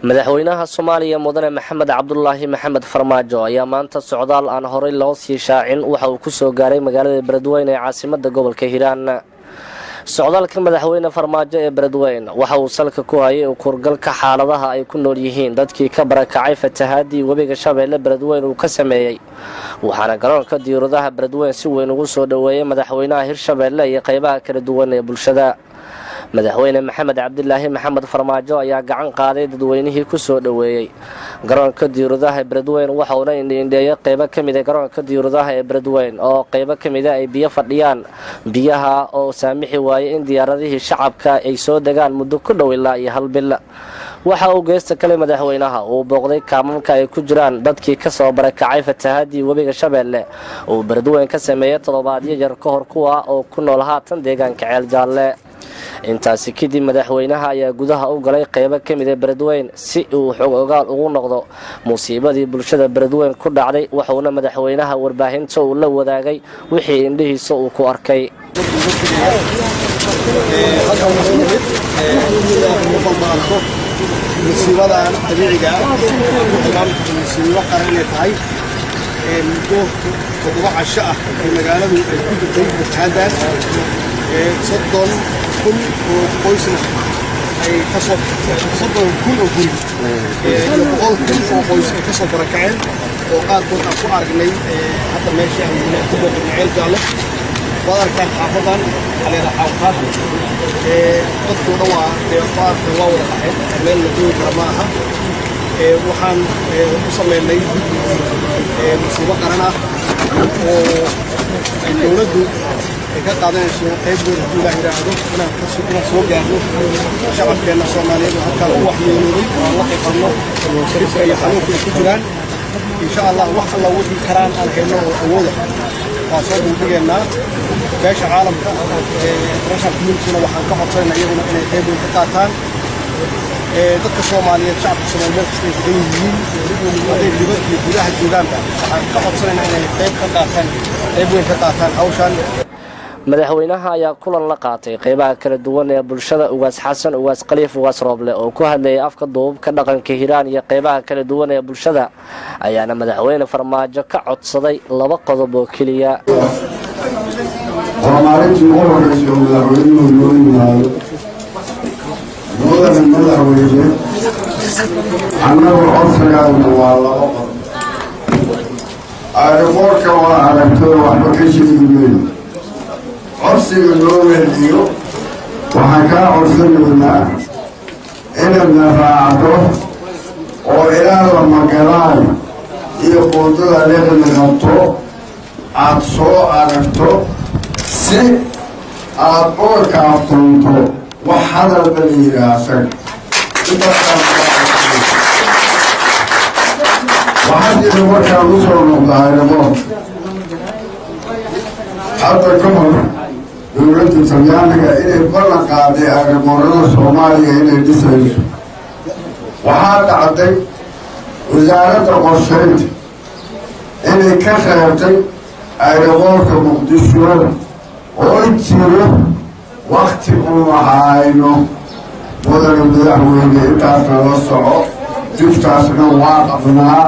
Madaxweynaha Soomaaliya Mudane Maxamed Cabdulaahi Maxamed Farmaajo ayaa maanta socdaal aan horey loo sii shaacin waxa uu kusoo gaaray magaalada Beledweyne ee caasimada gobolka Hiiraan. Socdaalka madaxweyne Farmaajo ee Beledweyne waxa uu salka ku hayay kurgalka xaaladaha ay ku nool yihiin dadkii ka barakacay fatahaadii webiga Shabeelle Beledweyne uu ka sameeyey, waxaana garoonka diyaaradaha Beledweyne si weyn ugu soo dhoweeyay madaxweynaha Hirshabeelle iyo qaybaha kala duwan ee bulshada. Madaxweyne Maxamed Cabdilaahi Maxamed Farmaajo ayaa gacan qaaday dadweynihii ku soo dhoweeyey garoonka diyaaradaha Beledweyne, waxauna indhiindheeyay qaybo ka mid a garoonka diyaaradaha ee Beledweyne oo qaybo ka mida ay biyo fadhiyaan, biyaha oo saamixi waayey in diyaaradihii shacabka ay soo degaan muddo ku dhow ilaa iyo hal bil. Waxa uu geesta kale madaxweynaha uu booqday kaamamka ay ku jiraan dadkii kasoo barakacay fatahaadii webiga Shabeelle uu Beledweyne ka sameeyey toddobaadyo yar ka hor, kuwa oo ku nool haatan deegaanka Ceel Jaalle. Intaasi kadib madaxweynaha ayaa gudaha u galay qaybo ka mid a Beledweyne si uu xog ogaal ugu noqdo musiibadii bulshada Beledweyne ku dhacday, wuxuuna madaxweynaha warbaahinta uu la wadaagay wixii indhihiisa uu ku arkay. Halkan waxaa nimid sida qof walba arko musiibadan dabiiciga ah, ku tilmaami karto musiibo qaran inay tahay. Muddo 7 casho ah ee magaaladu ay ku jirtay fatahaaddan, 30,000 oo qoysna ay kasoo, 30,000 oo guri iyo 100,000 oo qoys ay kasoo barakaceen, oo qaarkood aan ku aragnay hadda meesha aan ku booqanay Ceel Jaalle. Waad aragtaan xaafadan waxaa la yidhaha Xaawqaad, dadkii o dhan waa dee waa aragtaan, waa wada qaxeen, meel la joogi kara ma aha. Waxaan u sameynay guddi musiibo qaran ah oo ay dowladdu ay ka qaadanayso qayb weyn, hadduu Ilaah yidhaahdo, inaan soo gaarno shacabkeenna Soomaaliyeed oo halkaan ku waxyeeloobay oo aan la qaybsanno dhibka iyo xanuunka ay ku jiraan. Insha Allah wax alla wixii karaan aan hayno oo awooda waa soo duldhigeennaa. Beesha caalamka, international community-na, waxaan ka codsanaynaa iyaguna inay qayb weyn ka qaataan. Dadka Soomaaliyeed, shacabka Soomaaliyeed meel kasta ay degan yihiin, hadday dibad iyo gudaha joogaanba, waxaan ka codsanaynaa inay qayb ka qaataan, qayb weyn ka qaataan hawshan. Madaxweynaha ayaa kulan la qaatay qeybaha kala duwan ee bulshada. Ugaas Xasan Ugaas Khaliif Ugaas Rooble oo ku hadlayay afka duubabka dhaqanka Hiiraan iyo qeybaha kala duwan ee bulshada ayaana madaxweyne Farmaajo ka codsaday laba qodob oo keliya. Waa maalintii ugu horreysay oo madaxweynuhu noo yimaado. Mudane madaxweyne, annagu codsigaana waa laba qodob. Airboortka waa aragtay, waxba ka sheegi mayno. Codsiga noo weheliyo, waxaan kaa codsanaynaa inaadna raacdo oo ilaa la magalaan iyo buundada liqli qabto aada soo aragto si aada uga kaaftoonto wax hadalba la yidhaah asaga. Waxaa jira markaan usoo noqda airboort, hadda ka hor dowladda Talyaaniga inay ballan qaaday airboorada Soomaaliya inay dhisayso. Waxaa dhacday wasaaradda qorshaynta inay ka reebtay airboorka Muqdisho oo jiro wakti uu hayno. Mudane madaxweyne, intaasna la soco, dibtaasna waa qabnaa.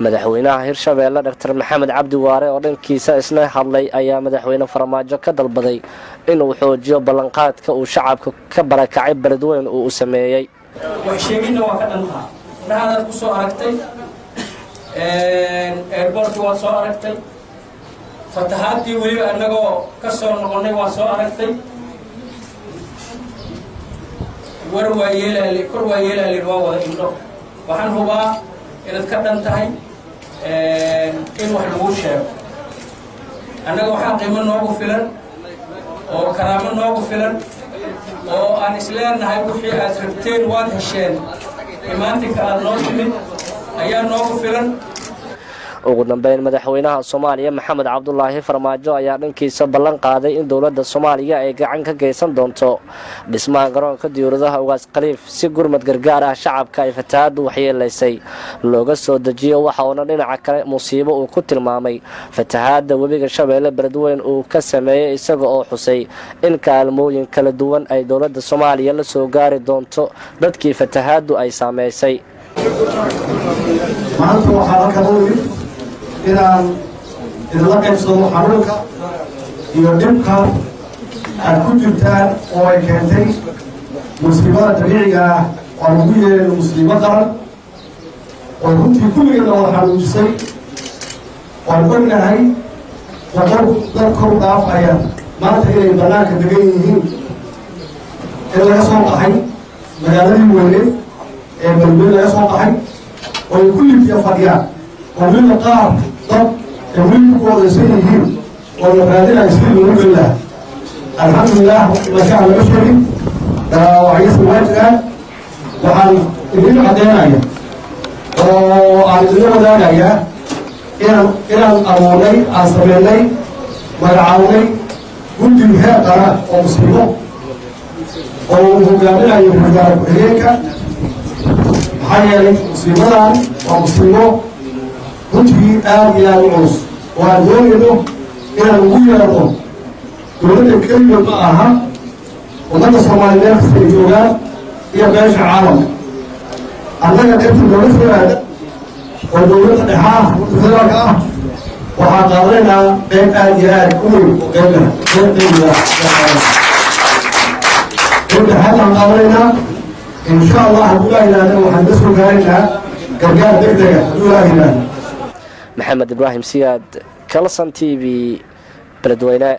Madaxweynaha Hirshabeelle Doctor Maxamed Cabdi Waare oo dhankiisa isna hadlay ayaa madaxweyne Farmaajo ka dalbaday inuu xoojiyo ballanqaadka uu shacabka ka barakacay Beledweyne uu u sameeyey. Wax sheegidna waa ka dhantaha, indhahaadaad ku soo aragtay airboortkii, waad soo aragtay fatahaadii, weliba annagoo ka soo noqonnay waa soo aragtay. War waa yeelaal, kor waa yeelaalin, waa wada indho. Waxaan hubaa inaad ka dhan tahay in wax lagu sheego. Annaga waxaa qiimo noogu filan oo karaamo noogu filan oo aan isleenahay wixii aad rabteen waad hesheen, imaantinka aad noo timid ayaa noogu filan. Ugu dambeyn, madaxweynaha Soomaaliya Maxamed Cabdulaahi Farmaajo ayaa dhankiisa ballan qaaday in dowladda Soomaaliya ay gacan ka geysan doonto dhismaha garoonka diyuuradaha Ugaas Khaliif, si gurmad gargaar ah shacabka ay fatahaadu waxyeelaysay looga soo dejiyo. Waxa uuna dhinaca kale musiibo uu ku tilmaamay fatahaada webiga Shabeelle Beledweyn uu ka sameeyey, isaga oo xusay in kaalmooyin kala duwan ay dowladda Soomaaliya la soo gaari doonto dadkii fatahaadu ay saameysay. Maanta waxaan halkan u imid inaan idinla qaybsado xanuunka iyo dhibka aad ku jirtaan oo ay keentay musiibada dabiiciga ah oo aan ugu yeerayno musiibo qaran, oo runtii kulligeedna wada xanuujisay. Waan ognahay 100 dad kor dhaafaya maanta inay bannaanka degan yihiin, in laga soo qaxay magaaladii weyneed ee Beledweyne laga soo qaxay oo ay kulli biyo fadhiyaan, oo weliba qaar dad ay weli ku goodaysan yihiin oo la raadinayo sidii loogu geli lahaa. Alxamdulilah, mashaha lama sheegin, dhaawacyasa waa jiraan. Waxaan idin caddeynaya oo aan idinla wadaagayaa inaan abuurnay, aan sameynay, magacawnay guddi heer qaran oo musiibo oo uu hogaaminayo wasaare ku-xigeenka, maxaa yeelay musiibadan waa musiibo runtii aad iyo aad u culus oo aan doonayno inaan ugu yeerno dowladda keliya ma aha, ummadda Soomaaliya meel kasta ay joogaan iyo beesha caalamka. Annaga qaybta nooga soo aada oo dowladda dhexaa federaalka ah waxaan qaadanaynaa qayb aad iyo aad u weyn oo qayb leh, qayb qayb dhexaad aan qaadanaynaa. Insha Allah, hadduu Ilaah yidhaahda, waxaan la soo gaaraynaa gargaar deg dega, hadduu Ilaah yidhaahdo. Maxamed Ibraahim Siyaad, Kalson TV, Beledweyne.